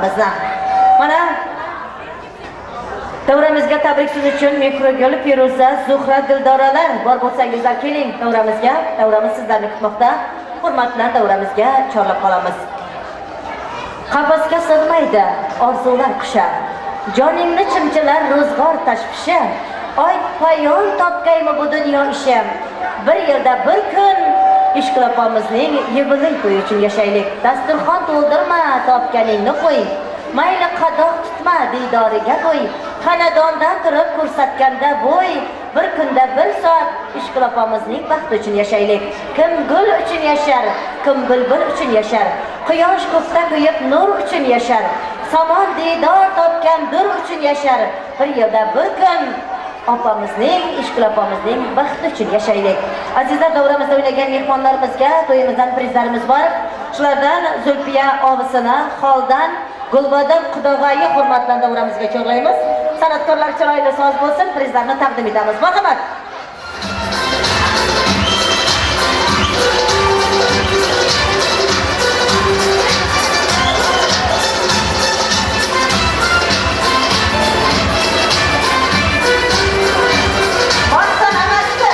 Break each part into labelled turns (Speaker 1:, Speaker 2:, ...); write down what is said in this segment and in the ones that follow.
Speaker 1: opamizni. Mana davramizga tabrik so'zi uchun Mehrigul, Feruza, Zuhra, Dildoralar bor bo'lsangizlar keling davramizga. Davramiz sizlarni kutmoqda. Hurmat bilan davramizga chorlab qolamiz. Qafasga sig'maydi orzular qushi. Joningni chimchilar ro'zg'or tashvishi. Oy payon topgaymi bu dunyo ishi. Bir yilda bir kun Ishqil opamizning yubiley to'yi uchun yashaylik. Dasturxon to'ldirma, topganingni qo'y. Mayli qadoq tutma, diydoriga qo'y. Xonadondan turib ko'rsatganda bo'y. Bir kunda bir soat Ishqil opamizning baxti uchun yashaylik. Kim gul uchun yashar, kim bulbul uchun yashar. Quyosh ko'kda kuyib nur uchun yashar. Somon diydor topgan dur uchun yashar. Bir yilda bir kun opamizning, Ishqil opamizning baxti uchun yashaylik. Azizlar, davramizda o'ynagan mehmonlarimizga to'yimizdan prizlarimiz bor. Shulardan Zulfiya ovisini Xoldan Gulbadon Qudog'ayi hurmat bilan davramizga chorlaymiz. San'atkorlar chiroyli soz bo'lsin, prizlarni taqdim etamiz. Marhamat. Boshdan emasdi.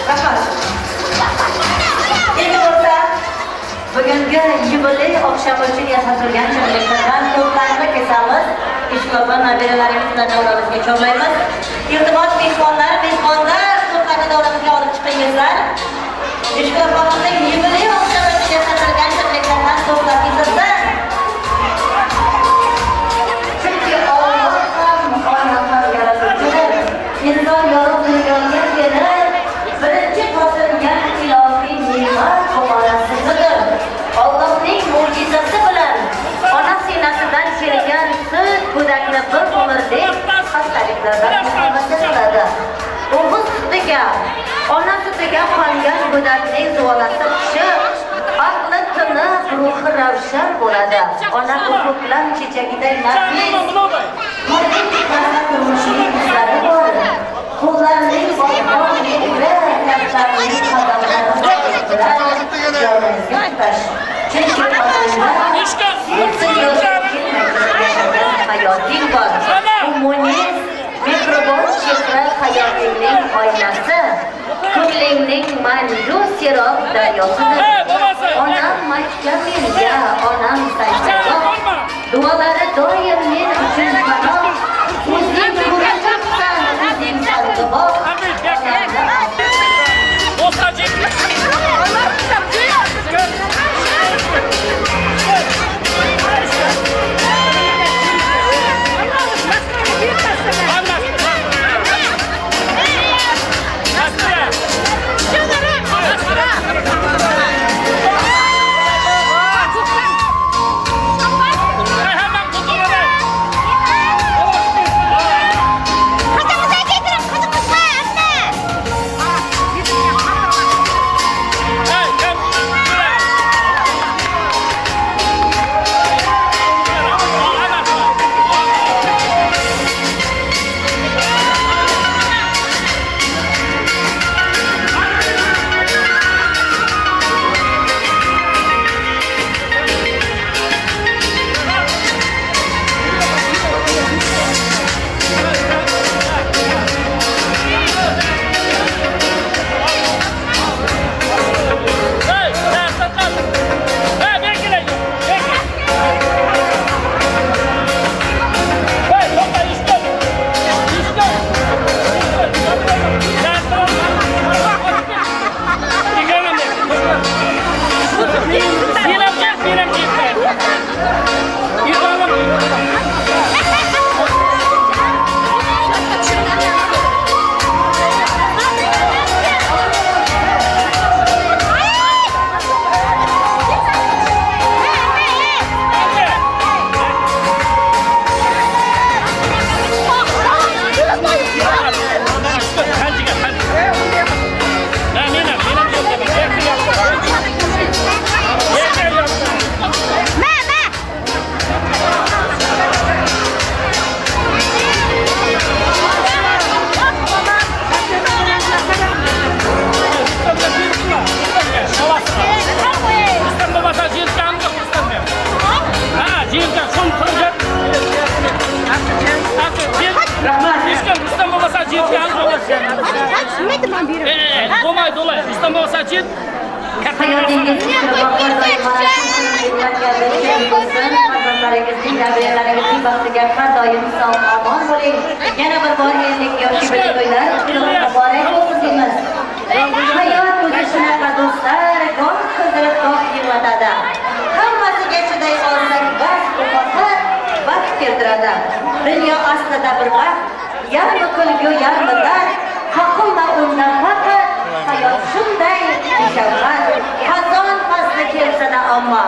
Speaker 1: Rahmat. Endi bo'lsa bugungi yubiley oqshomi uchun yasatilgan shirinliklardan to'rtlarni kesamiz. Ishqil opa nabiralarimiz bilan davramizga chorlaymiz. Iltimos mehmonlar, mehmonlar to'rtlarni davramizga olib chiqingizlar. Ishqil opamizning yubiley oqshomi uchun yasatilgan shirinliklardan to'rtlar kesilsin. Chunki Alloh ham ona ham yaratuvchidir. Inson yorug' dunyoga kelib, birinchi totilgan ilohiy ne'mat bu onasidir. Allohning mo'jizasi bilan ona siynasidan kelgan sut go'dakni bir umrlik xastaliklardan muhofaza qiladi. O'g'iz sutiga, ona sutiga qongan go'dakning zuvolasi pishib, aqli tiniq, ruhi ravshan bo'ladi. Ona ko'klam chechagiday nafis, Qorning tiprasa turmushning izlari bor. Qo'llarining botmon mehri, kaftlarining qadamlari bilan jonimizga tutash. Chunki onangda sen dunyoga kelmay turib yashagan hayoting bor. U munis, mehribon chehra hayotingning oynasi, ko'nglingning mangu serob daryosidir. Onam makka menga, onam sajdagoh. Duolari doim men uchun panoh. O'zing ko'rinibsan, o'zing sarg'uboq. Onamni
Speaker 2: Bo'lmaydi ulay. Rustam bobo sachin.
Speaker 1: Hayotingiz har doim mana shu bo'lsin. Farzandlaringizning, nabiralaringizning baxtiga har doim sog' omon bo'ling. Yana bir bor 50 yosh yubiley to'ylar muborak bo'lsin deymiz. Hayot o'zi shunaqa do'stlar, goh kuldirib, goh yig'latadi. Hammasiga chiday olsak bas, faqat baxt keltiradi. Dunyo aslida bir baxt, yarmi kulgu, yarmi dard. Qoqilma undan faqat hayot shunday shafqat. Xazon fasli kelsa-da ammo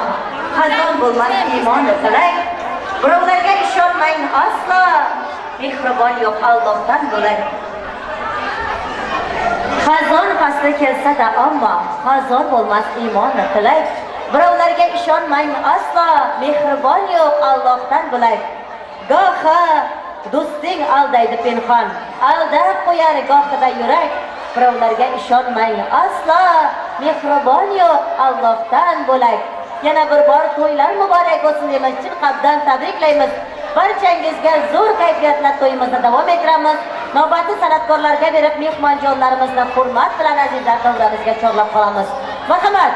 Speaker 1: xazon bo'lmas iymoni tilak. Birovlarga ishonmang aslo, mehribon yo'q Allohdan bo'lak. Xazon fasli kelsa-da ammo xazon bo'lmas iymoni tilak. Birovlarga ishonmang aslo, mehribon yo'q Allohdan bo'lak. Gohi do'sting aldaydi pinhon, aldab qo'yar gohida yurak. Birovlarga ishonmang aslo, mehribon yo'q Allohdan bo'lak. Yana bir bor to'ylar muborak bo'lsin deymiz, chin qalbdan tabriklaymiz. Barchangizga zo'r kayfiyatlar to'yimizni davom ettiramiz. Navbatni san'atkorlarga berib mehmonjonlarimizni hurmat bilan azizlar davramizga chorlab qolamiz. Marhamat.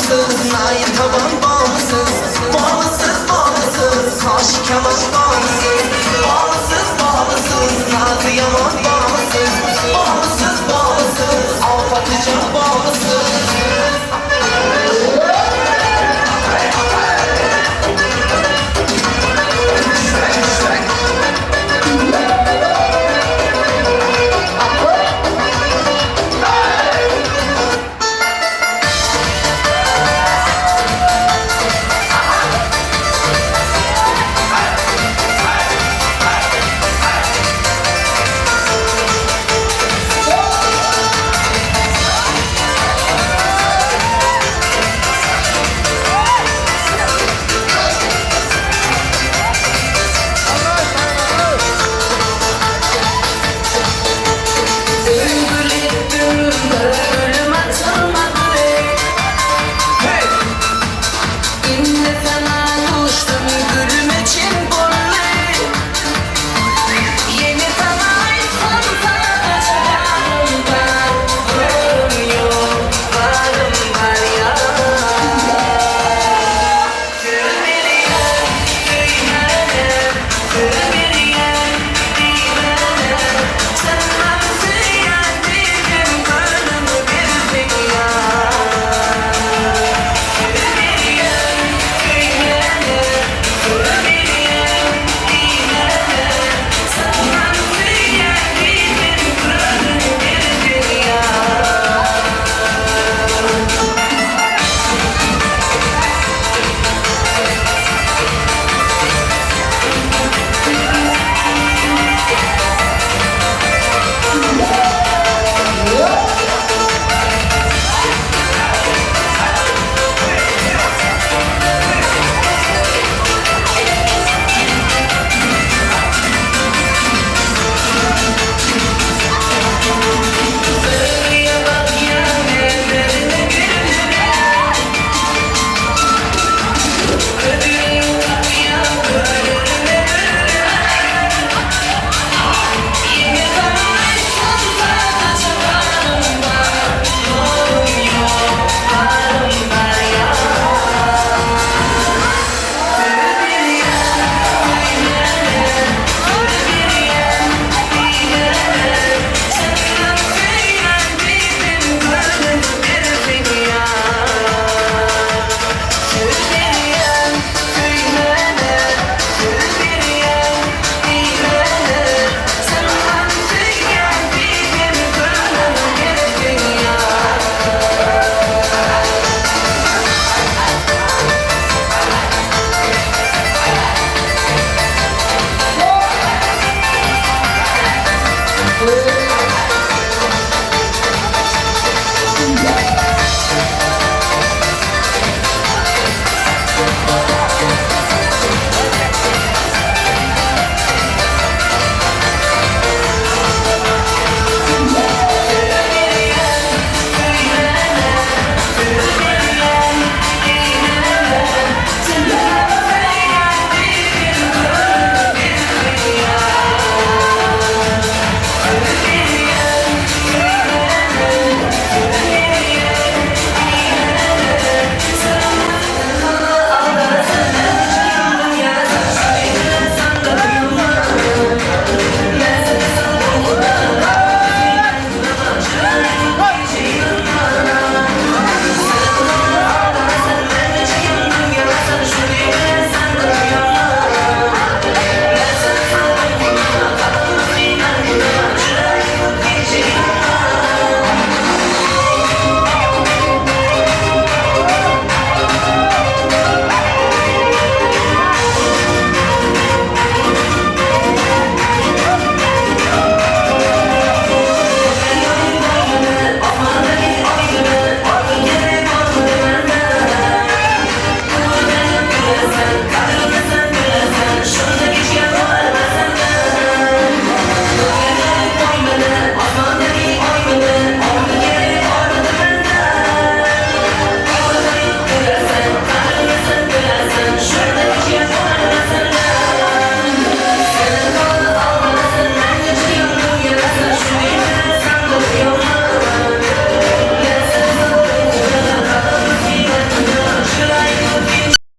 Speaker 2: Bormisiz, nayi taban bormisiz? Bormisiz, bormisiz, qoshi kamon bormisiz? Bormisiz, bormisiz, nazi yomon bormisiz? Bormisiz, bormisiz, ofatijon bormisiz?